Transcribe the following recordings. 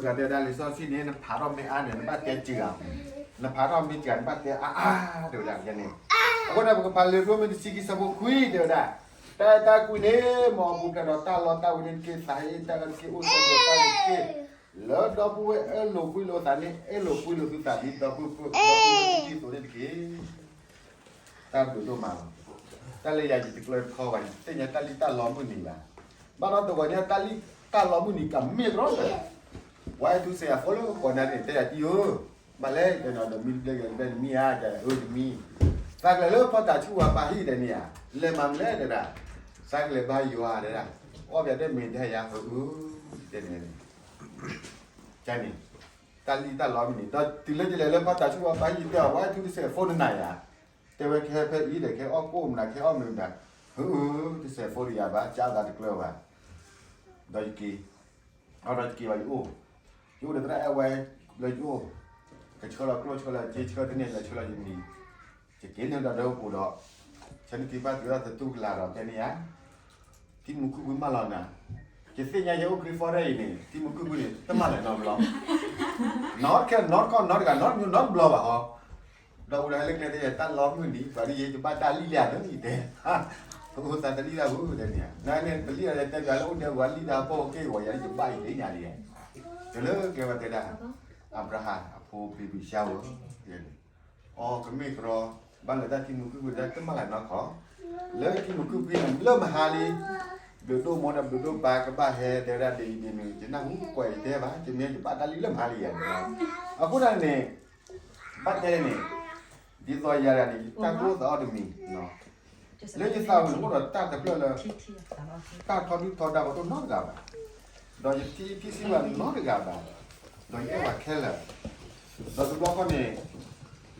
တဲဝဲဒၣ်လံာ်စီဆှံန့ၣ် နဖးထီၣ်မ့ၢ်အါန့ၣ် နဘၣ်တဲစှၤ, နဖးထီၣ်မ့ၢ်စှၤ နဘၣ်တဲအါအါ တဲဝဲဒၣ်န့ၣ်. အဃိန့ၣ် ပကဖးလံာ်ရိမ့ၤတဆံခံဆၢဖိခွံ တဲဝဲဒၣ်, တၢ်အဲၣ်တၢ်ကွံန့ၣ် မ်အပူၤဖျဲးဒီးတၢ်လီတၢ်ဝ့ၤန့ၣ်တက့ၢ်, သးဟ့တၢ်အၢတက့ၢ်, အိၣ်ဆိးဒီးတၢ်အၢတက့ၢ်, လၢဒီပုၢ်ဝဲၢ်အဲၣ်လိာ်ကွံလိာ်သးန့ၣ် အဲၣ်လိာ်ကွံလိာ်သုသးဒ်ဒီပုၢ်ဝဲၢ် ဒီပုၢ်ဝဲၢ်တက့ၢ်အသိးန့ၣ်တက့ၢ်. တၢ်ဘျုးဒိၣ်မးလီၤ. တၢ်လၢယၤယတကျၢၤတခီဘၣ် ယတသ့ၣ်ညါတၢ်လံၣ်တၢ်လီမုၢ်နံၤဘၣ်. ဘၣ်ဒီးတဂီၤညါတၢ်လံၣ်တၢ်လီမုၢ်နံၤကမ့ၢ်တရီတဂၤ, ဝဲအံၤထူစဲးအဖိလၢကိးနၤန့ၣ် တဲယၤတံၢ်ဧၢ, ဘၣ်လဲၣ်တဲနီၤ ဒီးမံတဘျဲကဲတဘျဲနမံဧါ ယၤအၢတမံ, သးကလဲၤလၢဖီတၢ်ဆူၣ်ဝါပၢ်ဟံၣ်တဲန့ၣ်ဧါ, လဲၤမၤမလဲၣ်တဲဒၣ်, သးကလဲၤဘါယွၤတဲဒၣ်, အီၣ်ပၠးတမ့ၢ်ဒၣ်ယၤအၢ တဲန့ၣ် န့ၣ် တၢ်လံၣ်တၢ်လီမုၢ်နံၤ ဒီးတုၤလၢယလဲၤလၢဖီတၢ်ဆူၣ်ဝါပၢ်ဟံၣ်တဲအီၤ ဝဲထူတစဲးဖိနနၤယၤ, တဲဝဲကဟဲဖဲအံၤဒီး ကဟဲအီၣ်ကိၣ်မနုၤ ကဟဲအီၣ်မနုၤမနုၤ, ဟု တစဲးဖိဒီးယၤဘၣ် ကၢ်သးတကျၢၤဘၣ်, ဒီးယက့ၤ, အဒီးယက့ၤဘၣ်ယအိၣ်, ယအိၣ်ဒီးသရၣ်အဲၣ်ဝဲ, လၢယအိၣ်, ကဆှၢလီၤကျိၣ်ဆှၢလီၤစ့ဆှၢတန့ၢ်လၢဆှၢလီၤယမံၤ, ယက့ၤန့ၣ်ဒီးဒၢပူၤဒီး, ဆၢနက့ၤဘၣ်တုၤလၢသတူၢ်ကလာ်ဒီးတဲန့ၣ်ဧါ ထံမူခုၣ်ဖုမၢလီၤနၤ, ယသ့ၣ်ညါယအိၣ်ခရံာ်ဖီရဲၣ်အံၤန့ၣ် ထံမူခုၣ်ဖုန့ၣ် တမၢလီၤနီတဘျီ, နီတခဲနီတခီနီတဂၤနီတမံၤနီတဘျီဘၣ်ဟီ, ဒီးအိၣ်ဒီးဟဲလၢကျဲတဲယၤတၢ်လီမုၢ်နံၤ ပှၤဒ်ယဲယဘၣ်တၢ်လံၣ်လံဧါလၢယတဲ, ပအိၣ်သးတလံၣ်တၢ်ပူၤတဲန့ၣ်ဧါ, နန့ၣ်ပလံၣ်ဒီးတဲပှၤလၢအိၣ်ဒဲပှၤလံၣ်တၢ်ဖီခိၣ်က့ၢ်ဂီၤယၤလၢယဘၣ်ယသ့ၣ်ညါလံ, တလၢကဲဝဲတဲဒၣ်, အၤဘြၤဟၣ်အဖိဘံဘံၡါဝဲ, အီၤကမ့ၢ်ကရီ, ဘၣ်လၢတၢ်ထံမူခုၣ်ဖုတၢ်တမၢလီၤနီတခီ, လၢထံမူခုၣ်ဖုန့ၣ်လၢမဟါလံ, ဘျုးဒိၣ်မီဒီးဘျုးဒိၣ်ပၢ်ကဘၣ်ဟဲတဲဝဲဒၣ်ဒ်အံၤဒ်နုၤ ယနၢ်ဟူကွဲးယတဲဘၣ် ယမ့ၢ်ယဘၣ်တၢ်လံၣ်လၢမဟါလံယၤန့ၣ်, အဃိဒၣ်န့ၣ်, ဘၣ်တဲန့ၣ်, ဒ်သိးယၤဒၣ်န့ၣ် ယတၢ်ကအိၣ်သးအီၤတမံၤ, လၢယသးပူၤန့ၣ်အိၣ်ဒီးတၢ်တဖျၢၣ်လၢ တၢ်ထီဒုၣ်ထီဒါပှၤတအိၣ်နီတဂၤဘၣ်, ဒီးယထံထံဆံးဘၣ်နီတဂၤဘၣ်, ဒီးယအဲၣ်ပှၤခဲလၢာ်,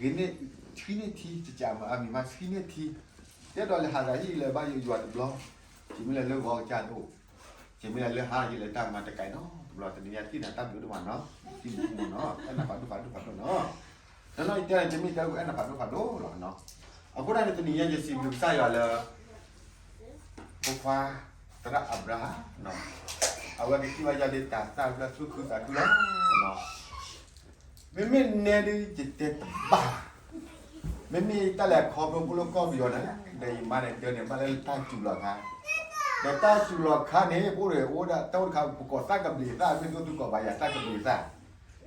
ဒီးတဘျီဃီန့ၣ်, ဂ့ၤန့ၢ်ဆှံန့ၢ်ထံ ကကးမၤအါမံၤမးဆှံန့ၢ်ထံ, တဲဒီးလဲၤဟးဂၤဟံၣ်လၢၤဘၣ်ယွၤတဘျီ, ယမ့ၢ်လဲၤလၢဂီၤကစၢ်တအိၣ်, ယမ့ၢ်လဲၤလၢဟါယလဲၤတၢ်မၤတကးနီတဘျီ တနံၤညါထံၣ်နၤတၢ်ဘျုးဒိၣ်မးနီၤ, ထံၣ်နၤမူနီၤ အဲၣ်နၤဖးဒိၣ်ဖးဒိၣ်ဖးဒိၣ်နီၤ, တနီၤယတဲန့ၣ် ယမ့ၢ်တဲဝဲအဲၣ်နၤဖးဒိၣ်ဖးဒိၣ်လီၤ, အဃိဒၣ်န့ၣ် တနံၤညါယစံးဘျုးကစၢ်ယွၤလၢ ဖိခွါ သရၣ်အၤဘြၤဟၣ်, အဝဲကထံၣ်ဘၣ်ယၤဒ်တၢ်သၣ်ဖျၢၣ်သူၣ်ခုသးခုလီၤ, မ့မ့ၢ်နဲဒ်ယတဲတဘၣ်, မ့မ့ၢ်တၢ်လဲၤခီဖျိဖိလၢကီၢ်ပယီၤန့ၣ်, ဒီးယမါန့ၣ်ဒၢန့ၣ် ဘၣ်လၢတၢ်စူၤလီၤခါ, ဒီးတၢ်စူၤလီၤခါန့ၣ် ပအိၣ်ဒီးအိၣ်ဒၣ်တၢ်အိၣ်တခါ ပကိးသၣ်ကဘျံးသၣ် မ့ၢ်ဒိၣ်သုကိးဘၣ်ယၤသၣ်ကဘျံးသၣ်,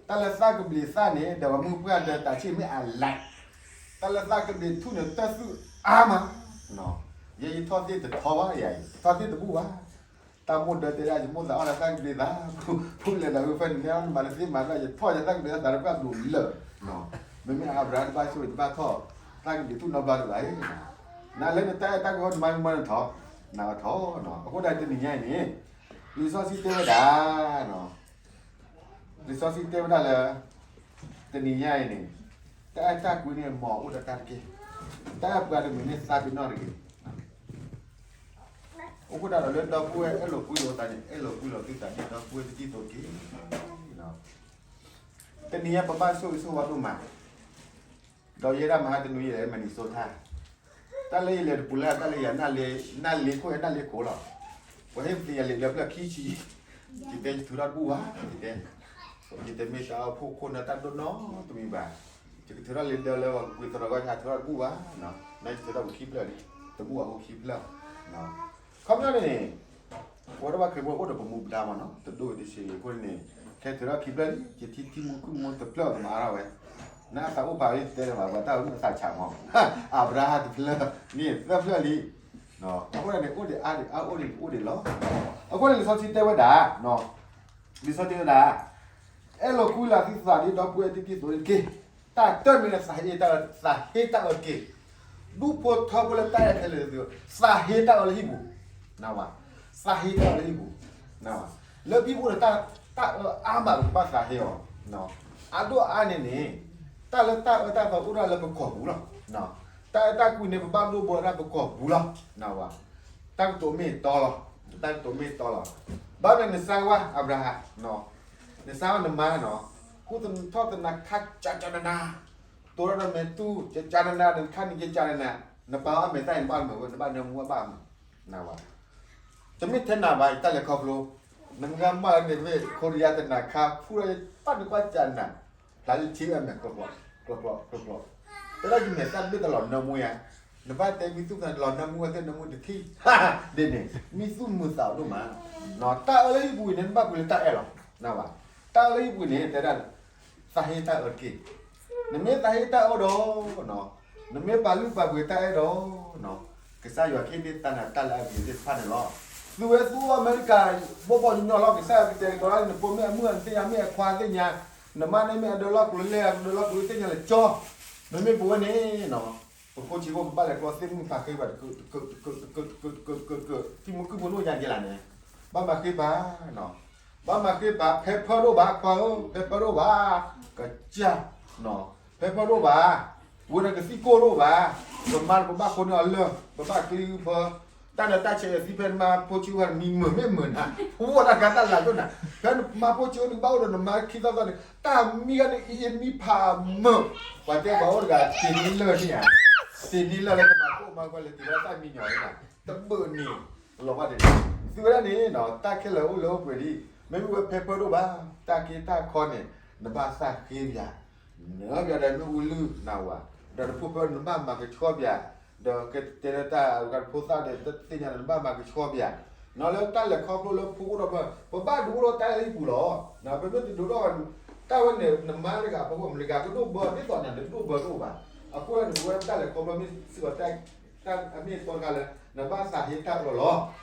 တၢ်လၢသၣ်ကဘျံးသၣ်န့ၣ် ဒီးပှၤမုၢ်ပှၢ်ဒီးတၢ်ဆံၣ်မ့ၢ်အလဲး, တၢ်လၢသၣ်ကဘျံးထူၣ်န့ၣ် တၢ်သူၣ်အါမး, ယဲယထီၣ်သ့ၣ်တထီဘၣ်ယၤအံၤ ထီၣ်သ့ၣ်တဘူၣ်ဘၣ်, တၢ်မိၣ်ဒၢတဲဒၣ် ယမိၣ်သးအီၣ်ဒီးသၣ်ကဘျံးသၣ်, ဖိလဲၤဒီးဖဲန့ၣ် နမၤတသ့မၤဒီး ယထီၣ်ယသၣ်ကဘျံးသၣ်သးတပှၢ်ဘျုးလၢာ်, မ့မ့ၢ်အၤဘြၤဟၣ်တဘၣ်ဆိၣ်ဂ့ၤတဘၣ်ထီၣ်, သၣ်ကဘျံးထူၣ်နီတဘျီတဂၤအံၤ, နလၢနတၢ်အဲၣ်တၢ်ကွံအီၤ နမၤနမၤနထီၣ်, နအထီၣ်, အဃိဒၣ်တနံၤညါအံၤန့ၣ်, လံာ်စီဆှံတဲဝဲဒၣ် လံာ်စီဆှံတဲဝဲဒၣ်လၢ တနံၤညါအံၤန့ၣ်, တၢ်အဲၣ်တၢ်ကွံန့ၣ် မ်အအိၣ်ဒီးတၢ်တက့ၢ်. တၢ်အဲၣ်ပှၤတမံၤန့ၣ်သးပ့ၤနီၣ်တဂ့ၤ. အိၣ်ဃိဒၣ်ဒီးလၢဒီပုၢ်ဝဲၢ်အဲၣ်လိာ်ကွံလိာ်သးန့ၣ် အဲၣ်လိာ်ကွံလိာ်သုသးဒ်ဒီပုၢ်ဝဲၢ်တကံၢ်သိးတက့ၢ်. တနံၤညါပဘၣ်ဆိၣ်ဂ့ၤဆိၣ်ဝါဒိၣ်မး ဒီးယဲဒၣ်မဟါတနွံယလဲၤ Minnesota, တၢ်လၢယလဲၤတပူၤလၢ် တၢ်လၢယၤ နၢ်လ့ခိၣ်အဲၣ်နၢ်လ့ခိၣ်လီၤ. ပှၤဟ့ၣ်ပသ့ၣ်ညါလံာ်လၢပျၢၢ်ခံဆံ, ယတဲယထုးထီၣ်တဘူၣ်ဘၣ်, ယတဲ, ယတမ့ၢ်တၢ်အိၣ်ဖှိၣ်ခိၣ်နၢ်တၢ်ဒိၣ်နီတမံၤဘၣ်. ယကထုးထီၣ်လံာ်ဒၢလၢပှၤကွံာ်သရၣ်ဂီၢ် ယထုးထီၣ်တဘူၣ်ဘၣ်, နယထုးထီၣ်ပခံဖျၢၣ်လံ, တဘူၣ်ဘၣ်အိၣ်ခံဖျၢၣ်. ခီပညီန့ၣ် ပဝဲဒၣ်ဘၣ်ခရံာ်ဖိအိၣ်ဒီးပမူပဒါမးနီၤ, တဒိၣ်တဆံးအဃိန့ၣ်, ခဲထုးထီၣ်ခံဖျၢၣ်လံ, ယထံထံမူခုၣ်မူတဖျၢၣ်ကမၤအါထီၣ်ဝဲ, နအသးအိၣ်ဖးလံ တတဲလၢၤဘၣ်, ပှၤတၢ်အိၣ်မူအသးဆးမး, အၤဘြၤဟၣ်တဖျၢၣ်, န့ၣ်သၢဖျၢၣ်လံ. အဃိန့ၣ် အိၣ်ဒံးအါဒံးအါအိၣ်ဒံးအိၣ်ဒံးလီၤ. အဃိန့ၣ် လံာ်စီဆှံတဲဝဲဒၣ်, လံာ်စီဆှံတဲဝဲဒၣ်, အဲၣ်လိာ်ကွံလိာ်သုသးဒ်ဒီပုၢ်ဝဲၢ်တကံၢ်သိးန့ၣ်တက့ၢ်. တၢ်တမံၤန့ၣ် သးဟ့တၢ်အၢတက့ၢ်. ဒူၣ်ဖိထၢဖိလၢတၢ်အဲၣ်ခဲလၢာ်, သးဟ့တၢ်အၢလၢဟံၣ်ပူၤ, နဝဲ, သးဟ့တၢ်အၢလၢဟံၣ်ပူၤ, နဝဲ, လၢဟံၣ်ပူၤန့ၣ် တၢ်အၢအါမးပကဘၣ်သးဟ့အီၤ, အဒိၣ်အါန့ၣ်န့ၣ်, တၢ်လၢတၢ်အၢတၢ်သီအိၣ်ဒၣ်လၢပကိာ်ပူၤလီၤ. တၢ်အဲၣ်တၢ်ကွံန့ၣ် ပဘၣ်ဒိၣ်ဘၢဒၣ်ပကိာ်ပူၤလီၤ, နဝဲ, တၢ်ကတိၤမ့ၢ်တီလီၤ, တၢ်ကတိၤမ့ၢ်တီလီၤ. ဘၣ်မနုၤနစါဝါ အၤဘြၤဟၣ် နစါဝါနမါနီၤ, ဃူထီၣ်သနၤခါကကနနၤ, တိၢ်ထီၣ်ဒီးမဲာ်တူၢ်ကကနနၤ, ဒီးနခါန့ၣ်ကကနနၤ, နပာ်အီၤအမဲာ်သၣ်အံၤ နဘၣ်မုာ်ဝဲ, နဘၣ်နၢမူဘၣ်မုာ်, နဝဲ, တမ့ၢ်ထဲနၤဘၣ် ယတၢ်လဲၤခီဖျိ, နမ့ၢ်ဂ့ၤမးလၢန့ၣ်မ့ၢ် ခိရံယါတနၤခါ ဖူလီၤယပၢ်န့ၣ်ကွၢ်ကနၤ, ဖျါလၢဆ့အမဲာ်ကျီကျီ, ကျီကျီ, ကျီကျီ, တဲဒၣ်ယမဲာ်သၣ်တဘ့ၣ်တလီၤနၢမူယါ, နဘၣ်တဲမံသူၣ်သးလီၤနၢမူဝဲသ့ၣ်နၢမူတထံၣ်, ဒ်န့ၣ် မံသူၣ်မုာ်သးအိၣ်ဒိၣ်မး, တၢ်အၢလၢဟံၣ်ပူၤအံၤန့ၣ် နဘၣ်ပှ့ၤလၢတၢ်အဲၣ်လီၤ, နဝဲ, တၢ်အၢလၢဟံၣ်ပူၤန့ၣ် တဲဒၣ် သးဟ့တၢ်အၢတက့ၢ်. နမ့ၢ်သးဟ့တၢ်အၢဒီး, နမ့ၢ်ပာ်လုၢ်ပာ်ပှ့ၤတၢ်အဲၣ်ဒီး, ကစၢ်ယွၤကဟ့ၣ်န့ၢ်သးနၤတၢ်လၢအဂ့ၤသ့ၣ်တဖၣ်န့ၣ်လီၤ. သုဝဲသူအီၣ်အမဲရကၤ ဘီဘီညီညီလီၤ. ကစၢ်ယွၤကတဲာ်ကတီၤဒၣ်နဖိမ့ၢ်အမုၣ်အသ့ၣ်ညါ မ့ၢ်အခွါသ့ၣ်ညါ, နမါန့ၣ်မ့ၢ်အဒၢလီၢ်ကျိၤလဲၣ် အဒၢလီၢ်ကျိၤသ့ၣ်ညါလၢကၠီ, မ့မ့ၢ်ပဝဲန့ၣ် ပဖိဆံးဖိကဘၣ်လဲၤကျီသ့ၣ်မုၢ်ဖးဃ့ဘၣ်တကၢးတကၢးတကၢးတကၢးတကၢးတကၢးတကၢး ထံမုၢ်ကုၢ်မုၢ်ဒိၣ်ညါက့ၤလၢ်န့ၣ်, ဘၣ်မၤဃ့ပာ်, ဘၣ်မၤဃ့ပာ် ဖဲဖၢဒိၣ်ဘၣ် ခွါဧၢ, ဖဲဖၢဒိၣ်ဘၣ်, ကစၢ်, ဖဲဖၢဒိၣ်ဘၣ်, ဝဲန့ၣ်ကသံၣ်ကိၢ်ဒိၣ်ဘၣ်, ပမါပဘၣ်ဃိန့ၢ်အီၤလၢၢ် ပဘၣ်ကျံဂုၢ်ဖၢ, တၢ်နတၢ်ဆဲးယသံဖဲနမါဖိဆံးဝဲမံမုာ်မ့ၢ်မုာ်နၤ, ဝဲတၢ်ကါတၢ်လၤဒိၣ်နၤ, ဖဲနမါဖိဆံးအိၣ်န့ၣ် ဘၣ်အိၣ်ဒီးနမါခံသီသီန့ၣ် တၢ်မံဂၤန့ၣ်အံၤမံဖးမုာ်, ပှၤတဲပှၤအိၣ်တဂၤတ့ၢ်န့ၢ်လၢၢ်န့ၣ်ဧါ, တ့ၢ်န့ၢ်လၢၢ်လၢကမၤကိၢ်မၤဂီၤလဲၤတ့ၢ်ဝဲဒၣ်သၣ်မံညီၤန့ၣ်, တဘၣ်န့ၣ်, လီၤဘၣ်ဒ်န့ၣ်, သုဝဲဒၣ်န့ၣ် တၢ်ခဲလၢာ်အိၣ်လၢအိၣ်ပှဲၤလံ, မ့မ့ၢ်ဝဲဖဲဖၢဒိၣ်ဘၣ်, တၢ်က့တၢ်ခီန့ၣ်, နဘၣ်သးဃ့ပၠး နပၠးဒီးမ့ၣ်အူလုၢ်နၤဝဲ, ဒီးနဖိဖၢနဘၣ်မၤကဆှီပၠး, ဒီးကတဲလၢတၢ်ဂၤတဖိသၣ်ဒီးတသ့ၣ်ညါဒီးနဘၣ်မၤကဆှီပၠး, နီၢ်လၢတၢ်လဲၤခီဖျိလၢဖိအိၣ်ဒီးပှၤ ပဘၣ်ဒုးအိၣ်ဒီးတၢ်လၢဟံၣ်ပူၤလီၤ, ပမ့ၢ်တဒုးအိၣ်ဒီး, တၢ်ဝဲန့ၣ် နမါတဂၤဖီခိၣ်မတၤတဂၤကဒိၣ်ဘၢဒ်သိးနၤန့ၣ် ဒိၣ်ဘၢတအိၣ်ဘၣ်, အဃိန့ၣ် ပဝဲတၢ်လဲၤခီဖျိမ့ၢ်စ့ၢ်ကီး တၢ်မ့ၢ်တခီတခါလၢ နဘၣ်သးဟ့တၢ်အၢလီၤ,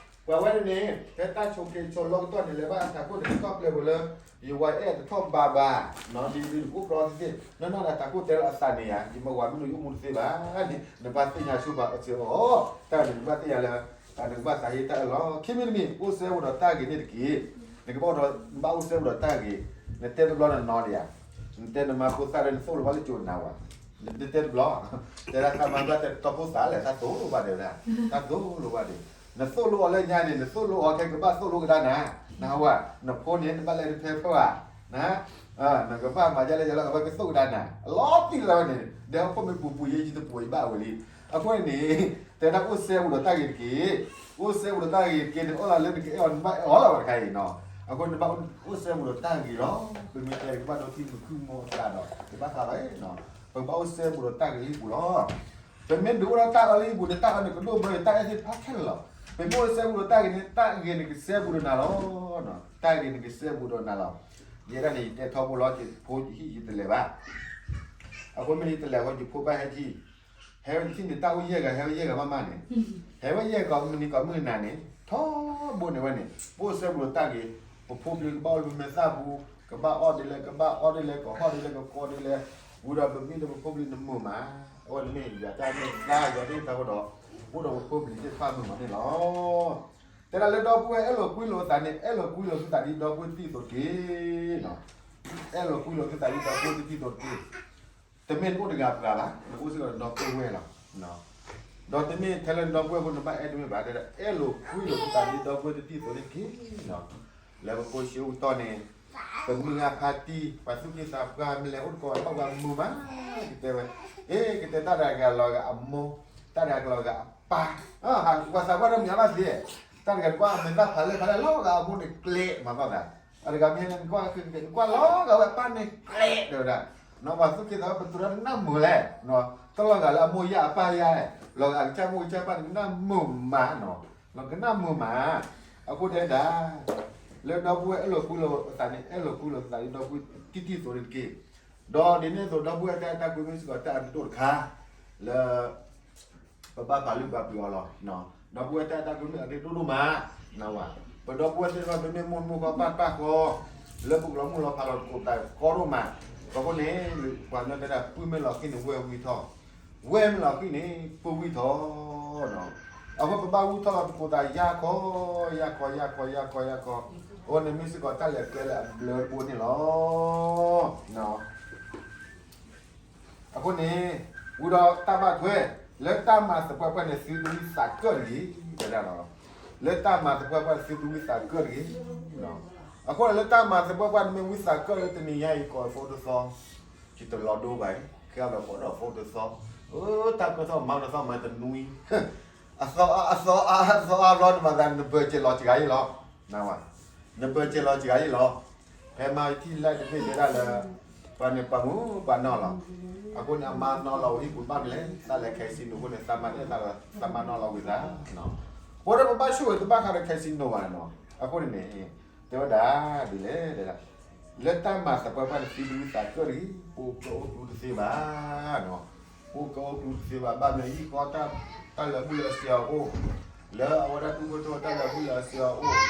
ပှၤဝဲန့ၣ်န့ၣ် ဖဲတၢ်ဆိးက့ၤဆိးလီၢ်ကတီၢ်န့ၣ် လဲၤဘၣ်အတၢ်ခိၣ်န့ၣ် ကတီၢ်ပျဲပူၤလၢ ယဝဲအဲၣ်တထီၣ်ဘးဘၣ်, ဒ်ဒ်နကအိၣ်ဘျီတသ့ၣ် နနီၢ်ဒၣ်တၢ်ခိၣ်တဲလီၤအသးန့ၣ်ယါ ယမ့ၢ်ဝၤမ့ၢ်နယအိၣ်မူတသ့ဘၣ်န့ၣ် နဘၣ်သ့ၣ်ညါဆူပှၤအစၢအီၤ, တၢ်န့ၣ်နဘၣ်သ့ၣ်ညါလၢ နကဘၣ်သးဟ့တၢ်အၢလီၤ, ခံမံၤတမံၤ အိၣ်စဲဘူးဒီးတၢ်ဂ့ၤန့ၣ်တက့ၢ်, နကဘၣ်အိၣ်ဒီး နဘၣ်အိၣ်စဲဘူးဒီးတၢ်ဂ့ၤ, နတဲတဘျီနနီၢ်ဒံးဧါ, နတဲနမၤဖိသၣ်ဒီးနသိၣ်လိဘၣ်လၢကၠိနၤဝဲ, နတဲတဘျီ, တဲဒၣ်တၢ်မၤဘၣ်တဲတီဖိသၣ်လဲၣ် တၢ်သိၣ်လိဘၣ်ဒံးဝဲဒၣ်, တၢ်သိၣ်လိဘၣ်ဒံး, နသိၣ်လိအီၤလၢညါန့ၣ် နသိၣ်လိအီၤခဲကဘၣ်သိၣ်လိကဒါနၤ, နဟးဝဲ, နဖိန့ၣ် နဘၣ်လဲၤတဖဲဖဲဧါ, နကဘၣ်မၤဒ်လဲၣ်ဒ်လဲၣ်လီၤကဘၣ်ကသိၣ်ကဒါနၤ, အလီၤတံၢ်လီၤဝဲန့ၣ် ဒီးဖိမ့ၢ်ပူၤပူၤယဲယတပူၤယဘၣ်ဝဲလံ, အဃိန့ၣ်န့ၣ်, တဲဒၣ်အိၣ်စဲဘူးဒီးတၢ်ဂ့ၤတက့ၢ်, အိၣ်စဲဘူးဒီးတၢ်ဂ့ၤတက့ၢ်န့ၣ် အိၣ်လီၤလၢနကအဲၣ်အီၤနဘၣ်အဲၣ်အီၤလီၤဝဲတခါအံၤနီၤ, အဃိန့ၣ် နဘၣ်အိၣ်စဲဘူးဒီးတၢ်ဂ့ၤလီၤ, ပမ့ၢ်တဲကဘၣ်ဒီးထံမုၢ်ခုၣ်မူအသးဒီး တဘၣ်သးဘၣ်နီၤ, ပကဘၣ်အိၣ်စဲဘူးဒီးတၢ်ဂ့ၤလၢဟံၣ်ပူၤလီၤ, ပမ့ၢ်ဒုးအိၣ်ဒီးတၢ်အၢလၢဟံၣ်ပူၤန့ၣ် တၢ်အၢန့ၣ်ကဒိၣ်ဘၢ တၢ်အဲၣ်သ့ၣ်တဖၣ်ခဲလၢာ်လီၤ, ပမ့ၢ်အိၣ်စဲဘူးဒီးတၢ်ဂ့ၤန့ၣ် တၢ်ဂ့ၤန့ၣ်ကစဲဘူးဒီးနၤလီၤ, တၢ်ဂ့ၤန့ၣ်ကစဲဘူးဒီးနၤလီၤ, ယဲဒၣ်န့ၣ် ယတဲထီဘိလီၤ ယဖိယဟံၣ်ယတလဲၤဘၣ် အဃိမ့ၢ်ယတလဲၤဃီ ယဖိဘၣ်ဟဲထံၣ်, ဟဲဝဲထံၣ်န့ၣ် တၢ်အိၣ်ယဲၢ်ဂၤ ဟဲဝဲယဲၢ်ဂၤမးမးန့ၣ်, ဟဲဝဲယဲၢ်ဂၤမုၢ်နံၤကီးမုၢ်နၤန့ၣ် ထီဘိန့ၣ်ဝဲန့ၣ် ပအိၣ်စဲဘူးဒီးတၢ်ဂ့ၤ, ပဖိပလံၤကဘၣ်အိၣ်လၢပမဲာ်သၣ်ပူၤ, ကဘၣ်အီၣ်ဒ်လဲၣ် ကဘၣ်အီဒ်လဲၣ် ကဟီၣ်ဒ်လဲၣ် ကကီဒ်လဲၣ်, ဝံၤဒီးပမ့ၢ်ဒီးပဖိပလံၤနမုာ်မး, အဝဲန့ၣ်မ့ၢ်ယွၤတၢ်မ့ၢ်သါယွၤသ့ၣ်တဖၣ်ဃိဒီး, အိၣ်ဒီးပဖိပလံၤသ့ၣ်တဖၣ်မုာ်မးန့ၣ်လီၤ. တဲဒၣ်လၢဒီပုၢ်ဝဲၢ်အဲၣ်လိာ်ကွံလိာ်အသးန့ၣ် အဲၣ်လိာ်ကွံလိာ်သုသးဒ်ဒီပုၢ်ဝဲၢ်တထံၣ်အသိးတက့ၢ်. အဲၣ်လိာ်ကွံလိာ်သုသးဒ်ဒီပုၢ်ဝဲၢ်တထံၣ်အသိးတက့ၢ်. တမ့ၢ်နအိၣ်တဂၤပှၤဘၣ်, နအိၣ်စ့ၢ်ကီးဒီးဒီပုၢ်ဝဲၢ်လီၤ. ဒီးတမ့ၢ်ထဲလၢနဒီပုၢ်ဝဲၢ်ဖိနဘၣ်အဲၣ်တမ့ၢ်ဘၣ်, တဲဒၣ်အဲၣ်လိာ်ကွံလိာ်သုသးဒ်ဒီပုၢ်ဝဲၢ်တထံၣ်အသိးန့ၣ်တက့ၢ်. လၢပဖိဆံးအိၣ်ကတီၢ်န့ၣ်, ပမုၢ်ဂၤဖါတံၢ် ပှၤသူၣ်က့သးပှၢ် မ့ၢ်လဲၤအိၣ်တကိးဘၣ်ပှၤမုာ်မး, ကတဲဝဲ, အ့ ကတဲတၢ်တဂၤကလီၤဂာ်အမိၢ်, တၢ်တဂၤကလီၤဂာ်အပၢ်, ပှၤသးပှၢ်တမ့ၢ်အဘၣ်သ့, တၢ်တဂၤတကွၢ်မဲာ်သၣ်ဖးလဲၢ်ဖးလဲၢ်လီၤဂာ်အမိၢ်န့ၣ်ကျဲးမးဘၣ်သး, အတဂၤမ့ၢ်ဟဲလၢနကွၢ်, နကွၢ်လီၤဂာ်ဝဲအပၢ်န့ၣ်ကျဲးတဲဝဲဒၣ်, နီၢ်ပှၤသူၣ်က့သးပှၢ်ပတုၤဒီးနနၢ်မုာ်လဲၣ်, တလီၤဂာ်လၢအမိၢ်ယၢ်အပၢ်ယၢ်, လီၤဂာ်အကစၢ်မိၢ်ကစၢ်ပၢ်န့ၣ် နနၢ်မုာ်မးနီၤ, ကနၢ်မုာ်မး. အဃိတဲဒၣ် လၢဒီပုၢ်ဝဲၢ်အဲၣ်လိာ်ကွံလိာ်အသးန့ၣ် အဲၣ်လိာ်ကွံလိာ်သးဒ်ဒီပုၢ်ဝဲၢ်တထံၣ်အသိးန့ၣ်တက့ၢ်. ဒီးဒ်န့ၣ်အသိး ဒီပုၢ်ဝဲၢ်တၢ်အဲၣ်တၢ်ကွံမ့ၢ်စ့ၢ်ကီးတၢ်အဒိၣ်တခါ လၢ ပဘၣ်ပာ်လုၢ်ပာ်ပှ့ၤအီၤလီၤ. ဒီပုၢ်ဝဲၢ်တၢ်အဲၣ်တၢ်ကွံမ့ၢ်အဒိၣ်ဒိၣ်မး, ပဒီပုၢ်ဝဲၢ်သ့ၣ်တဖၣ်မ့မ့ၢ်မိၢ်မိၢ်ဃီပၢ်ပၢ်ဃီ လၢပကလီၤမုၢ်လီၤဖးလီၤသကိးသးကီဒိၣ်မး. အဃိန့ၣ် ပှၤကညီတဲဒၣ် ပုၢ်မ့ၢ်လီၤဃံၤန့ၣ် ဝဲၢ်ဝံထီၣ်, ဝဲၢ်မ့ၢ်လီၤဃံၤန့ၣ် ပုၢ်ဝံထီၣ်. အဃိပဘၣ်ဝံထီၣ်လီၤသကိးသးယၢ်ခီ, ယၢ်ခီ, ယၢ်ခီ, ယၢ်ခီ, ယၢ်ခီ. အဃိန့ၣ်မ့ၢ်စ့ၢ်ကီးတၢ်လဲၤကျဲလၢအဘျၢတဘိန့ၣ်လီၤ. အဃိန့ၣ် ဝံၤဒီးတၢ်ဘၣ်ထွဲ လၢတၢ်မၤသပှၢ်ပှၢ်န့ၣ် သုတဝံသးကၢၣ်တဂ့ၤ, တဲဒၣ်လီၤ. လၢတၢ်မၤသပှၢ်ပှၢ်န့ၣ် သုတဝံသးကၢၣ်တဂ့ၤ. အဃိန့ၣ် လၢတၢ်မၤသပှၢ်ပှၢ်န့ၣ် မ့ၢ်ဝံသးကၢၣ်လၢတနံၤညါအံၤ ကိးဖိတသီ, ယတလီၤဒိဘၣ်အံၤ ကဲဒီးကိးဒီးဖိတသီ, အၢ တၢ်ကၢၣ်သီၣ်မၤတသီၣ်မၤတနွံ, အသီအါ အသီအါ အသီအါဘျီ နမၤသးနဘၢၣ်စၢၤလီၤစှၤအံၤလီၤ. နဝဲ နပၢၢ်စၢၤလီၤစှၤအံၤလီၤ. ဖဲမါထံၣ်လၢတဘ့ၣ်တဲဒၣ်လၢ ပှၤန့ၣ်ပှၤမုၣ်ပှၤနီၢ်လီၤ. အဃိန့ၣ် အမါနီၢ်လီၤဝံၤ ပဘၣ်မနုၤလဲၣ်, တၢ်လဲၤ casino အဃိန့ၣ် သးမါနီၢ်လီၤဝံၤသး. အဃိဒီးပဘၣ်ဆိၣ်ဂ့ၤတဘၣ်ဃးဒီး casino ဘၣ်နီၤ. အဃိန့ၣ်န့ၣ် တဲဝဲဒၣ်ဒ်လဲၣ်, လၢတၢ်မၤသပှၢ်ပှၢ်န့ၣ် သံသးဝံၣ်သးကၢၣ်တဂ့ၤ, ပအိၣ်ကၢအိၣ်ကျူတသ့ဘၣ် ပအိၣ်ကၢအိၣ်ကျူတသ့ဘၣ်. ဘၣ်မနုၤအဃိ တၢ်လၢာ်ဘူၣ်လၢာ်စ့ၤအီၤအိၣ်, လၢအဝဲဒၣ်ဒူၣ်ဖိထၢဖိတၢ်လၢာ်ဘူၣ်လၢာ်စ့ၤအီၤအိၣ်,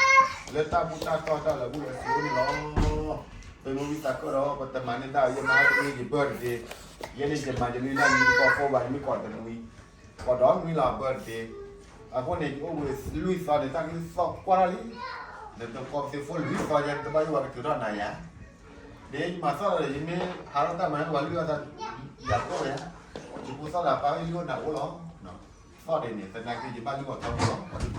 လၢတၢ်ဘူၣ်တၢ်တီတၢ်လၢာ်ဘူၣ်လၢာ်စ့ၤအိၣ်န့ၣ်လီၤ. ပမ့ၢ်ဝံသးကၢၣ်ဒီး ပတမၤန့ၢ်တၢ် ယမၤတနွံယဘၢၣ်တဒ့, ယဲန့ၣ်ယမၤယနွံလၢနွံတကီၢ်ဖိဘၣ် ယမ့ၢ်ကိးတနွံ ကိးဒီနွံလီၤ ဘၢၣ်တဒ့. အဃိန့ၣ် ယအိၣ်ဝံၤလွံၢ်သီန့ၣ် တၢ်ကလုၢ်သီၣ်ကွၢ်ထီၣ်လံ. နတကိးပသ့ၣ်ဖိလွံၢ်သီ ယတဘၣ်ယိၣ်ဝဲကတုၤထီၣ်နၤယၤ ဒ်ယမၤသီၣ်ဒီး ယမ့ၢ်ဟးထီၣ်တၢ်မၤန့ၣ် ပှၤလုၢ်အီၣ်သး ယၤကိၣ်ဝဲ, ယဖိသီၣ်ဒီးပၢ်လုၢ်အီၣ်နၤအိၣ်လီၤ. သီၣ်ဒ်န့ၣ် သနာ်က့ ယဘၣ်လုၢ်အီၣ်ထီဘိလီၤ.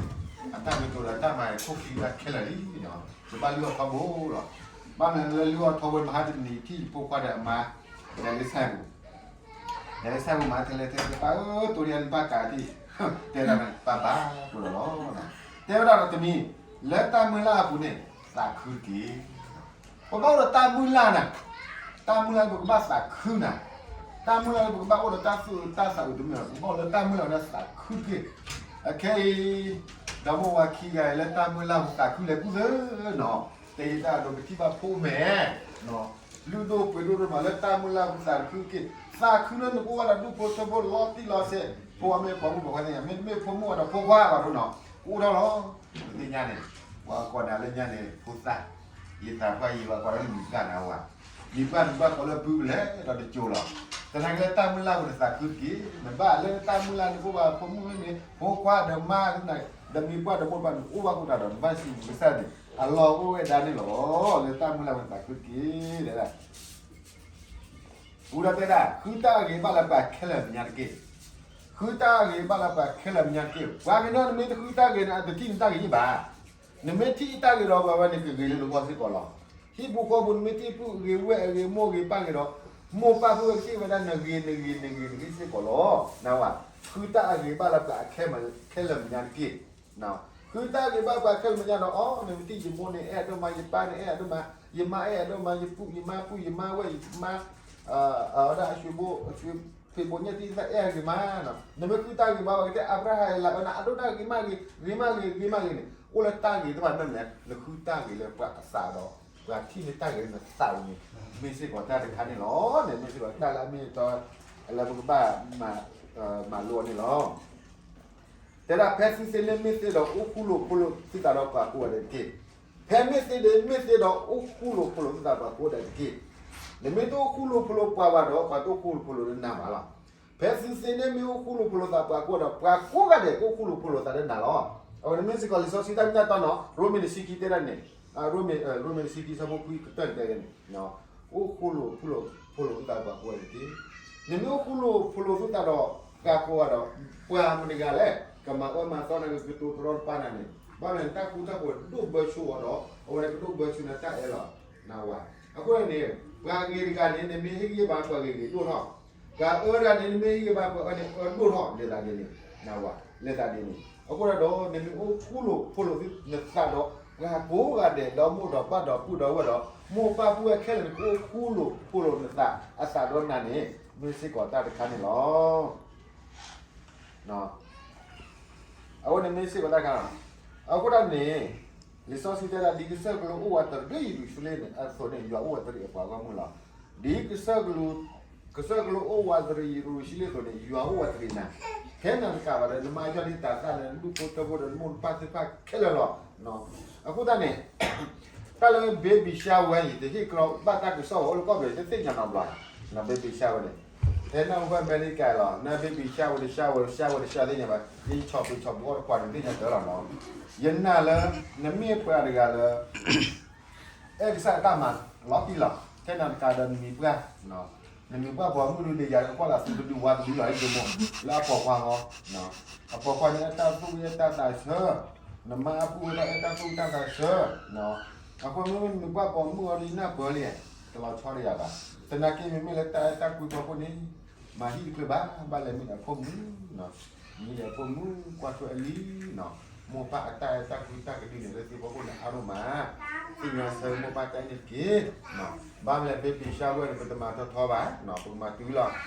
အတၢ်မ့ၢ်တိၤဒီးတၢ်မၤခိၣ်ခံတၢ်ခဲလၢာ်လံ, ယဘၣ်လုၢ်အီၣ်ထီဘိလီၤ. ဘၣ်မနုၤလၢလုၢ်အီၣ်ထီဘိ မဟါတနံၤထံၣ်ယဖိခွါဒီးအမါ လဲၤလၢဆဲးပူၤ လဲၤလၢဆဲးပူၤမၤထဲလဲၣ်ထဲလဲၣ် ပၢ်ဧၢ တိၢ်ဒံးနဘၣ်ကးထံၣ် တဲဒၣ်ပၢ်ဘၣ်တိၢ်လီၤလီၤ. တဲဝဲဒၣ်ဒီးတမံၤ လၢတၢ်မုၢ်လၢ်အပူၤန့ၣ် သးခုတက့ၢ်. ပဘၣ်အိၣ်ဒီးတၢ်မုၢ်လၢ်နၤ, တၢ်မုၢ်လၢ်လၢပကဘၣ်သးခုနၤ, တၢ်မုၢ်လၢ်လၢပကဘၣ်အိၣ်ဒီးတၢ်သူၣ်အုးတၢ်သးအုးတမ့ၢ်ဘၣ်, ပဘၣ်အိၣ်လၢတၢ်မုၢ်လၢ်လၢသးခုတက့ၢ်. အခဲအံၤ ဒီမိၢ်ဝၤခံဂၤအံၤလၢတၢ်မုၢ်လၢ်ပူၤသးခုလဲၤကူၣ်သၢ နီၤ, တဲယတၢ်ဒိးကထံၣ်ဘၣ်ဖိမဲာ် လုၢ်ဒိၣ်ပှ့ၤဒိၣ်ဒိၣ်မးလၢတၢ်မုၢ်လၢ်ပူၤသးခုတက့ၢ်. သးခုလၢနကအိၣ်ဝဲဒၣ်ဒူၣ်ဖိထၢဖိလီၤတံၢ်လီၤဆဲး, ဖိဝဲမ့ၢ်ပှၤမုၣ်ပှၤခွါသ့ၣ်ညါ မ့တမ့ၢ်ဖိမုၣ်အဒီးဖိခွါအဂီၢ်ဒိၣ်နီၤ, ကအိၣ်ထီၣ်လီၤ. ပသ့ၣ်ညါန့ၣ် ပှၤကိးနၤလၢညါန့ၣ် ဖိသၣ်, ယသးပှၢ်ယံၤဘၣ်ကွၢ်လၢမံၤပှၢ်နၤဝၤ, မံၤပှၢ်နဘၣ်ကွၢ်လၢပုၢ်ကလဲၤဒီးတကၠိၤလီၤ. သနာ်က့လၢတၢ်မုၢ်လၢ်ပူၤန့ၣ်သးခုတက့ၢ်. နဘၣ်လၢတၢ်မုၢ်လၢ်နကအိၣ်ဘၣ်ဖိမုၣ်မ့ၢ် ဖိခွါဒီးမါ ဒီးမံၤပှၢ်ဒီးမိၢ်ပၢ်န့ၣ် အိၣ်ဘၣ်ကိးတၢ်ဒီး နဘၣ်စံးဘျုးကစၢ်န့ၣ် အလီၢ်အိၣ်ဝဲဒၣ်န့ၣ်လီၤ. လၢတၢ်မုၢ်လၢ်ပူၤန့ၣ်သးခုတက့ၢ်. ပူၤဒီးတဲဒၣ် ဃုတၢ်အဂ့ၤဘၣ်လၢပှၤခဲလၢာ်မဲာ်ညါတက့ၢ်. ဃုတၢ်အဂ့ၤဘၣ်လၢပှၤခဲလၢာ်မဲာ်ညါတက့ၢ်. ပှၤကညီနမ့ၢ်တဃုတၢ်ဂ့ၤန့ၣ် အတထံၣ်နတၢ်ဂ့ၤယံၣ်ဘၣ်. နမ့ၢ်ထံၣ်တၢ်ဂ့ၤဒီးပှၤဝဲန့ၣ် ကဂ့ၤလၢနဂီၢ်စ့ၢ်ကီးလီၤ. ဟံၣ်ပူၤဃီပူၤ နမ့ၢ်ထံၣ်ပုၢ်ဂ့ၤဝဲၢ်ဂ့ၤမိၢ်ဂ့ၤပၢ်ဂ့ၤဒီး မိၢ်ပၢ်ပုၢ်ဝဲၢ်ကသ့ၣ်ဝဲဒၣ် နဂ့ၤနဂ့ၤနဂ့ၤနဂ့ၤစ့ၢ်ကီးလီၤ. နဝၤ ဃုတၢ်အဂ့ၤဘၣ်လၢပှၤခဲလၢာ်မဲာ်ညါတက့ၢ်. ဃုတၢ်ဂ့ၤဘၣ်ပှၤခဲလၢာ်မဲာ်ညါဒီး အီ နမ့ၢ်ထံၣ်ယမိၢ်န့ၣ်အဲၣ်ဒိၣ်မး, ယပၢ်န့ၣ်အဲၣ်ဒိၣ်မး, ယမါအဲၣ်ဒိၣ်မး, ယပုၢ်ယမါပုၢ်ယမါဝဲၢ်ယမါ အဝဲဒၣ်အဆွေဘိ, ဆွေဖိညၣ်သံသၣ်အဲၣ်ဂ့ၤမး, နမ့ၢ်ဃုတၢ်ဂ့ၤဘၣ် ပှၤကတဲအၤဘြၤဟၣ်လၢအဝဲန့ၣ် အဒိၣ်တၢ်ဂ့ၤမးဂ့ၤ, ဂ့ၤမးဂ့ၤ, ဂ့ၤမးဂ့ၤန့ၣ် အိၣ်လၢတၢ်ဂ့ၤတဖၣ်မ့ၢ်မနုၤလဲၣ်, နဃုတၢ်ဂ့ၤလၢပှၤအသးဒီး ပှၤထံၣ်န့ၢ်တၢ်ဂ့ၤလၢနသးပူၤန့ၣ် မ့ၢ်စ့ၢ်ကီးတၢ်တခါန့ၣ်လီၤ. န့ၣ်မ့ၢ်စ့ၢ်ကီးတၢ်လၢအမ့ၢ်အတီ လၢပကဘၣ်မၤလိအီၤန့ၣ်လီၤ. တဲဒၣ်ဖဲသုသ့န့ၢ်မ့ၢ်သ့ဒီး အိၣ်ဃူလိာ်ဖိးလိာ်သုသးဒီးပှၤကိးဂၤဒဲးတက့ၢ်. ဖဲမ့ၢ်သ့န့ၣ်မ့ၢ်သ့ဒီး အိၣ်ဃူလိာ်ဖိးလိာ်သုသးပှၤကိးဂၤဒဲးတက့ၢ်. နမ့ၢ်တအိၣ်ဃူလိာ်ဖိးလိာ်ပှၤဘၣ်ဒီး ပှၤတအိၣ်ဃူလိာ်ဖိးလိာ်လၢနၤဘၣ်လီၤ. ဖဲသုသ့န့ၣ်မ့ၢ်အိၣ်ဃူလိာ်ဖိးလိာ်သးပှၤကိးဂၤဒီး ပှၤကိးဂၤဒဲးကအိၣ်ဃူလိာ်ဖိးလိာ်သးလၢနၤလီၤ. အဝဲန့ၣ်မ့ၢ်စ့ၢ်ကီးလံာ်စီဆှံတၢ်မ့ၢ်တၢ်တီနီၤ, ရိမ့ၤတဆံခံတဲဒၣ်န့ၣ်, ရိမ့ၤတဆံခံဆၢဖိခွံကတၢၢ်န့ၣ်တဲန့ၣ် အိၣ်ဃူလိာ်ဖိးလိာ်သုသးပှၤကိးဂၤဒဲးတက့ၢ်. နမ့ၢ်အိၣ်ဃူလိာ်ဖိးလိာ်သုသးဒီးပှၤကိးဂၤဒီး ပှၤမတၤတဂၤလဲၣ် ကမၤအၢမၤသီနၤ ကကတိၤတရီတပါနၤန့ၣ် ဘၣ်မနုၤ တၢ်ဃူတၢ်ဖိးဒိၣ်ဘၢဆူအီၤဒီး အဝဲန့ၣ်ကဒိၣ်ဘၢဆူနၤတၢ်အဲၣ်လီၤ. နဝၤ အဃိန့ၣ် ပှၤဂ့ၤတဂၤန့ၣ် နမ့ၢ်ဟ့ၣ်ဂံၢ်ဘါပှၤဂ့ၤဂ့ၤဒိၣ်ထီၣ်, ပှၤအၢတဂၤန့ၣ် နမ့ၢ်ဟ့ၣ်ဂံၢ်ဘါပှၤအၢန့ၣ် အၢဒိၣ်ထီၣ် လဲၤသးဒ်န့ၣ်, နဝၤ လဲၤသးဒ်န့ၣ်. အဃိဒီး နမ့ၢ်အိၣ်ဃူလိာ်ဖိးလိာ်သုနသးဒီး ပှၤကိးဂၤဒဲးဒီးမိၢ်ဒီးပၢ်ဒီးပုၢ်ဒီးဝဲၢ်ဒီး မိၢ်ပၢ်ပုၢ်ဝဲၢ်ခဲလၢာ်န့ၣ် ကအိၣ်ဃူလိာ်ဖိးလိာ်နသးအသးဒီးနၤန့ၣ် မ့ၢ်စ့ၢ်ကီးတၢ်တခါန့ၣ်လီၤ. အဝဲန့ၣ်မ့ၢ်စ့ၢ်ကီးတၢ်တခါလီၤ. အဃိဒၣ်န့ၣ် လံာ်စီဆှံတဲဒၣ် ဒ်ကစၢၢ်ကလိအိၣ်ဝးတရံးယရူၤၡလ့ၣ်န့ၣ် အသိးန့ၣ် ယွၤအိၣ်ဝးတရံးအပှၤဂီၢ်မုၢ်လီၤ. ဒ်ကစၢၢ်ကလိ ကစၢၢ်ကလိအိၣ်ဝးတရံးယရူၤၡလ့ၣ်အသိးန့ၣ် ယွၤအိၣ်ဝးတရံးနၤ, ခဲနၤတကးဘၣ်ဒီး နမါယွၤလံတၤသၣ်လၢနဒူၣ်ဖိထၢဖိဒီးနမိၢ်နပၢ်သ့ၣ်တဖၣ်ခဲလၢာ်လီၤ. အဃိသတးန့ၣ် တၢ်လၢ baby shower အံၤ တဟ့ၣ်ကျီဘၣ်တၢ်ကစီၣ်ဝဲအိၣ်လၢကီၢ်ပယီၤ တသ့ၣ်ညါနီတဘျီ, baby shower န့ၣ် တဲနၢ်ဟူဘၣ်အမဲရကၤလီၤ, န baby shower တ shower တ shower တ shower သ့ၣ်ညါဘၣ်, ယဆီၣ်ပျံၤဆီၣ်ပူၤအီၣ်တခွးန့ၣ် သ့ၣ်ညါတၢ်လီၤနီၤ. ယနာ်လၢ နမ့ၢ်ပှၤတဂၤလၢ အဲၣ်ကစၢ်တၢ်မၤလီၤတံၢ်လီၤ, ခဲနၤတကးဒီးနမံၤပှၢ်, နမံၤပှၢ်ပိာ်မုၣ်ဒုးန့ၣ် ယၤကွၢ်လၢသုတဒုးဝါတဒုးလီၤ ဟဲဒိၣ်မိၢ် လၢအပိာ်ခွါဃီ, အပိာ်ခွါန့ၣ် အဲၣ်တၢ်သူၣ်ဝံၣ်အဲၣ်တၢ်သးဆၢ, နမါအပုၢ်ဝဲဒၣ်အဲၣ်တၢ်သူၣ်ဝံၣ်တၢ်သးဆၢ, အဃိမ့ၢ်နမံၤပှၢ်ပိာ်မုၣ်အီၤဒုးနၢ်ပၢၢ်လံ, တလီၤဆီတယၤဘၣ်, သနာ်က့မ့မ့ၢ်လၢတၢ်အဲၣ်တၢ်ကွံဖီခိၣ်န့ၣ် မၤဟံၣ်တချုးဘၣ်, ဘၣ်လဲၤမံဒီးအဖိမုၣ်, မံဒီးအဖိမုၣ် ကွၢ်ထွဲအလံနီၤ, မိၢ်ပၢ်အတၢ်အဲၣ်တၢ်ကွံတၢ်ကဒုန့ၣ် လၢသုဖီခိၣ်န့ၣ်အါဒိၣ်မး, သ့ၣ်ညါဆၢမိၢ်ပၢ်တၢ်အဲၣ်န့ၣ်တက့ၢ်. ဘၣ်မလဲၣ် ဘ့ဘံၣ်ရှါဝဲန့ၣ် ပတမၤထီထီဘၣ်, ပကမၤတုၤလီၤ.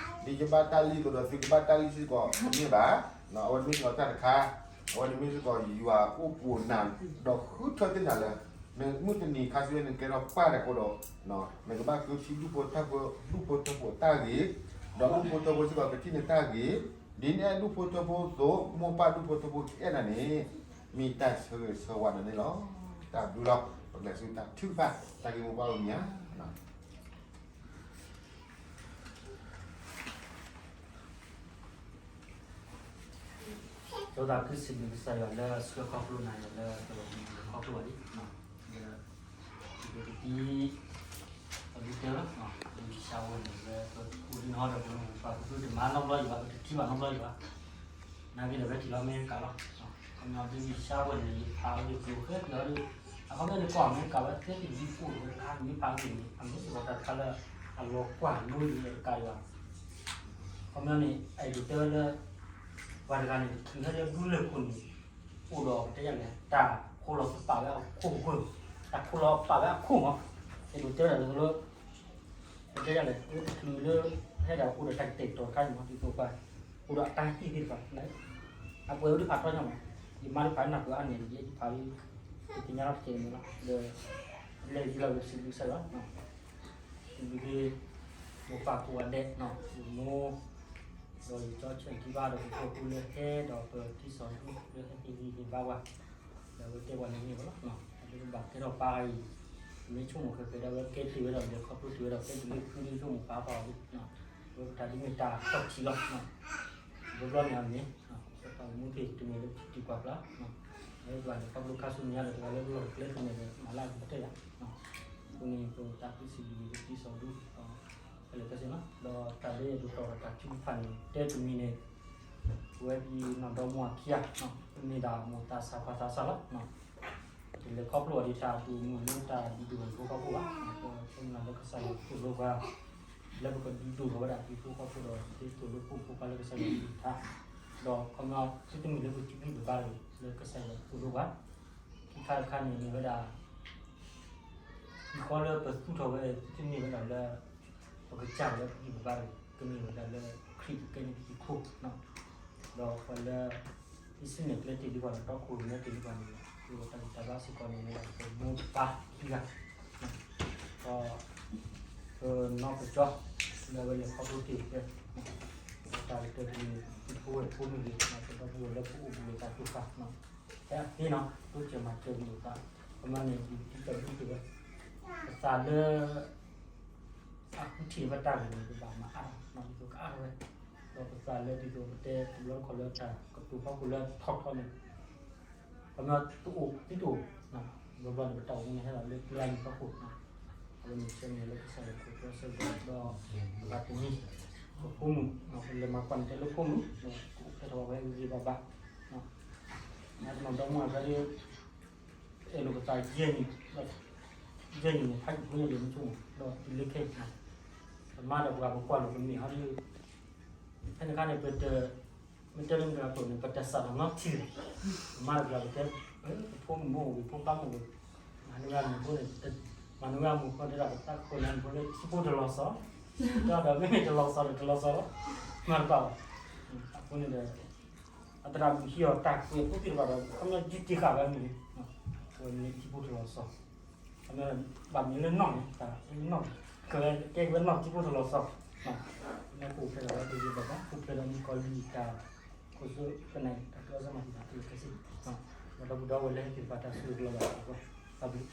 ဒ်ယဘၣ်တၢ်လံအသိးဒီး သုကဘၣ်တၢ်လံစ့ၢ်ကီးတမ့ၢ်ဘၣ်. အဝဲန့ၣ်မ့ၢ်စ့ၢ်ကီးတၢ်တခါ, အဝဲန့ၣ်မ့ၢ်စ့ၢ်ကီးယွၤအိၣ်ပှိၤနၤ ဒီးဃုထၢသ့ၣ်နၤလၢ နမုၢ်တနံၤခါဆူညါနကဲထီၣ်ပၢ်တၢ်ဃိဒီး နကဘၣ်ဃုထံဒူၣ်ဖိထၢဖိ, ဒူၣ်ဖိထၢဖိအတၢ်ဂ့ၤ, ဒီးဒူၣ်ဖိထၢဖိစ့ၢ်ကီးကထံၣ်နတၢ်ဂ့ၤ, ဒ်နအဲၣ်ဒူၣ်ဖိထၢဖိအသိး မိၢ်ပၢ်ဒူၣ်ဖိထၢဖိကအဲၣ်နၤန့ၣ် မ့ၢ်တၢ်ဆၢဂ့ၤဆၢဝါနၤန့ၣ်လီၤ. တၢ်ဘျုးလီၤ. ပကျဲးစၢးတၢ်ထုကဖၣ် တၢ်ဂ့ၢ်မိၢ်ပၢ်အိၣ်မံၤဧါ. ဒီးတၢ်ခုစံးဘျုးကစၢ်ယွၤလၢအဆှၢခီဖျိနၤယွၤလၢပလိၤမံၤခီဖျိဘၣ်လံ, လၢ ဒီးပတံ အဒုတဲလီၤ, ဒီးယဆၢဝဲန့ၣ်လၢပအိၣ်ဒ်နီၢ်ဒီးပပာ်ခူသူၣ်တမၤနီတဘျီယံၤဘၣ်, ပတထံၣ်ဘၣ်နီတဘျီယံၤဘၣ်, နာ်က့ဒီးဝဲထံၣ်လီၤမ့ၢ်ကးလီၤ, ခီမ့ၢ်ဒ်ယဆၢဝဲန့ၣ် ယဖးဝဲယကျိၤဃဲကျၢၤဒီး အခီပညီန့ၣ် ကွၢ်မ့ၢ်ကးဝဲသ့ၣ်တယံၤအိၣ်ဝဲတခါ မ့ၢ်ဖးန့ၣ် အမ့ၢ်စ့ၢ်ကီးတၢ်တခါလၢ အလီၤကွၢ်လိယဲတကးယံၤဘၣ်, ခီပညီန့ၣ် အဲၣ်ဒိးတဲဝဲလၢ ပှၤတဂၤန့ၣ် တချုးဟဲလၢဒူလၢၢ်ခိၣ်န့ၣ် အိၣ်ဒီးပတဲယၤလဲၣ် တၢ်ခိလီၤပာ်ဝဲအခိၣ်ပဃၢၤ, တၢ်ခိလီၤပာ်ဝဲအခိၣ်မး, အဲၣ်ဒိးတဲဝဲဒၣ်လၢ ပတဲယၤလဲၣ် တချုးလၢ ဟဲဒၣ်အိၣ်ဒီးတၢ်ကတဲာ်ကတီၤတခါန့ၣ်မး ဒ်သိးပှၤ အိၣ်ဒီးအတၢ်ဟ့ၣ်သ့ၣ်တဖၣ် အပှဲၤဝဲဒၣ်ဖးထီညါမး, ယမါတဖၣ်နၢ်ပၢၢ်အါန့ၢ် ယဲယဖးလံ, ယသ့ၣ်ညါလီၤတက့ၢ်န့ၣ်လီၤ, ဒီး လဲၤယံၤလီၤ ယစံးဘျုးကစၢ်ယွၤ စံးဘျုးက့ၤ မိၢ်ပၢ်ကိးဂၤဒဲး မိၢ် ဒီးယကၠီဆၢထံဘၣ်ဒီး ပဖိပလၢဟဲဒီးပတံၤစီၤဒူလၢဟဲက့ၤဟ့ၣ်ဂံၢ်ဟ့ၣ်ဘါပှၤ, ဒီးအဝဲတဲပှၤန့ၣ်မ့ၢ်ဝဲလီၤ, လၢပဘၣ်ကဲထီၣ်ပၢ်အံၤ, မ့ၢ်ဆိကမိၣ်ဃဲဃဲဒီး အဝဲကဲတုၤဝဲဒီး လဲၤခီဖျိတုၤဝဲဒီး ကဲတုၤလၢခုဒုဆိကမိၣ်ပၢ်ပၢ်အီၤလံ, အဝဲပတၢ်ဒ်မ့ၢ်တၢ်ခီၣ်ထံးလီၤ, ဘျီဘျီန့ၣ်အမ့ၢ် ပတၢ်အိၣ်မူသ့ၣ်တမ့ၢ်လၢပတံၤကွၢ်ဖျါ လၢပှၤလဲၤခီဖျိခါဆူညါဒီး တဂၤလၢပလီၢ်တကျဲတမ့ၢ်ဒီး မၤလၢအကတၢၢ်ယၤ, အဃိန့ၣ် ပတၢ်ကူစံးဘျုးက့ၤပတံၤစီၤဒူ ဖဲလဲၣ်ဖဲစ့ၢ်နီၤ, ဒီးတၢ်လၢယဒိးတီၢ်ဒီးတၢ်ထုကဖၣ်န့ၣ် တဲတမံၤန့ၣ်, ပဝဲဒ်နီၢ်ဒီမါဝၤခံဂၤ, မ့ၢ်ဒၣ်မိၢ်သးစၢ်ပၢ်သးစၢ်လီၤ, ပတလဲၤခီဖျိအီၤဒ်တၢ်ဒုးဒိၣ်ဖိဃီဖိဘၣ်, ပမ့ၢ်လၢကစၢ်ယွၤသိၣ်လိပှၤ လၢပကဒုးဒိၣ်ထီၣ်ဝဲဒၣ်ဒုးဖိဃီဖိဒီး ဒ်သိးလၢပအိၣ်ဖှိၣ်ပှၤလၢကစၢ်ယွၤအကလုၢ်ကထါ, ဒီးခီပညီ သုတမ့ၢ်လၢပကဘံၣ်ပဘါတဂ့ၤ လၢကစၢ်ယွၤသိၣ်လိပှၤ, ခံခါတခါန့ၣ်မ့ၢ်ဝဲဒၣ် ဒ်ဃီလၢပသူၣ်ထီၣ်ဝဲ သုတမ့ၢ်ဝဲဒၣ်လၢ ပကစၢ်လၢပဂံၢ်ပဘါတဂ့ၤ, ကမ့ၢ်ဝဲဒၣ်လၢခရံာ်ကကဲန့ၢ်ပဟံၣ်ခိၣ်, ဒီးပှၤလၢ အံၣ်စရ့လးကျဲတ့ၢ်ဒံးပှၤဒီး တီခိၣ်ရိၣ်မဲတ့ၢ်ဒံးပှၤန့ၣ် ပတၢ်ဂံၢ်တၢ်ဘါစ့ၢ်ကီးန့ၣ် မ့ၢ်ဒၣ်ပမိၢ်ပပၢ်ခံဂၤ, ဒီး ပနီၢ်ပကၠီ လၢအဝဲလဲၤခီဖျိတ့ၢ်ဖဲ တၢ်ကတၢၢ်တမံၤန့ၣ် သုးဖိဝဲၢ်ဖိမ့ၢ်ဂ့ၤ, ပဒီပုၢ်ဝဲၢ်လၢပအိၣ်ဘူးလၢတၢ်တိာ်ဃာ် ဖဲအသ့နီၤ တိစၢၤမၤစၢၤမုာ်သး, ပမၤန့ၣ် ဒ်တၢ်ဒ်တၢ်ဝဲ ပသးလၢ အဃုထံၣ်ဘၣ်တၢ်ဂ့ၤန့ၣ် ပဘၣ်မၤအါထီၣ် ဒ်သိးကအါထီၣ်ဝဲ, ဒီးပသးလၢဒ်သိးပတဲတဘျီတခီၣ်လၢတၢ်ကတိၤဖီခိၣ်လၢထီထီန့ၣ် ပမ့ၢ်တအိၣ်သံတအိၣ်, ဘျီဘျီန့ၣ် ပတၢ်အိၣ်မူန့ၣ်ဟဲလီၤလၢကျဲမုၢ်ဖီခိၣ်, အဝဲန့ၣ်ဆၢန့ၣ်လၢကစၢ်ယွၤခိၣ်ကျၢၢ်ဆၢကတီၢ်ဒီး ပဘၣ်တနံၤ ပဖိမုၣ် ပလဲၤမၤကွၢ်န့ၣ်တဲလၢဖိမုၣ် ကအိၣ်ဖျဲၣ်ထီၣ်ဝဲဂ့ၤဂ့ၤဘၣ်ဘၣ်, နတနီၤဒီမါဝၤတခါဒီး အဲၣ်လိာ်ပသးယဲၢ်နံၣ်, ယဲၢ်နံၣ်န့ၣ် ဖးယံာ်ဖိညါယဲၢ်မုၢ်ဆိကမိၣ် ဒီးတုၤလၢခဲအံၤ, ပမါဒီးပှၤပကွၢ်လိာ်ပမ့ၢ်ဟီဒီး ဖဲန့ၣ်အခါန့ၣ် ပတ မ့ၢ်တဲလၢမ့ၢ်တဂၤကိၣ်န့ၣ် ပတစးထီၣ်နီတထံၣ်လၢၤ, ပမါဒီးပှၤပတဲ ပဖိမုၣ်မ့ၢ်အိၣ်ဂ့ၤ ဖိခွါမ့ၢ်အိၣ်ဂ့ၤ, မၤနုၤဂၤမုၣ်ဖိန့ၣ် မၤနုၤဂၤမုၣ်ဖိတဲဒၣ်ပသးခိၣ်န့ၣ် မုၣ်ဖိလၢထံဖိတလီၤစီၤ, ဒီးမ့မ့ၢ်တလီၤစီၤဒီးတလီၤစီၤလီၤ, မၤတဘၣ်ဘၣ်, အဃိန့ၣ်ဒီး အသရၣ်မုၣ်ဟံးအီၤတၢ်ကွဲးဖိသ့ၣ်တဖၣ်ဒီး ခီပညီယုၢ်တ့ၢ်ဃာ်ဝဲမုၢ်န့ၣ်, အဝဲမ့ၢ်ထံဖိတလီၤစီၤ, ခီပညီ ဘၣ်မနုၤလၢနီၢ်န့ၣ် တၢ်လၢနီၢ်န့ၣ် ကဝဲကဲဝဲနီၢ်ထံဖိတလီၤစီၤ, မ့ၢ်ပူၤဖျဲးဒီးဝဲဒ်ယဘၣ်ဘၣ် ပူၤဖျဲးဒီးမုၣ်ကီၤလံၢ်တၢ် ခိၣ်စိကနၣ်တၢ်ကီစၢ်မၤတံာ်တာ်သ့ၣ်ခဲစ့ၢ်, ဒီပုၢ်ဒီဝဲၢ်လၢဟဲက့ၤတဖၣ်တၢ်ဆိၣ်ဂ့ၤကလီၤဘၣ်သကိး, တၢ်ဘျုး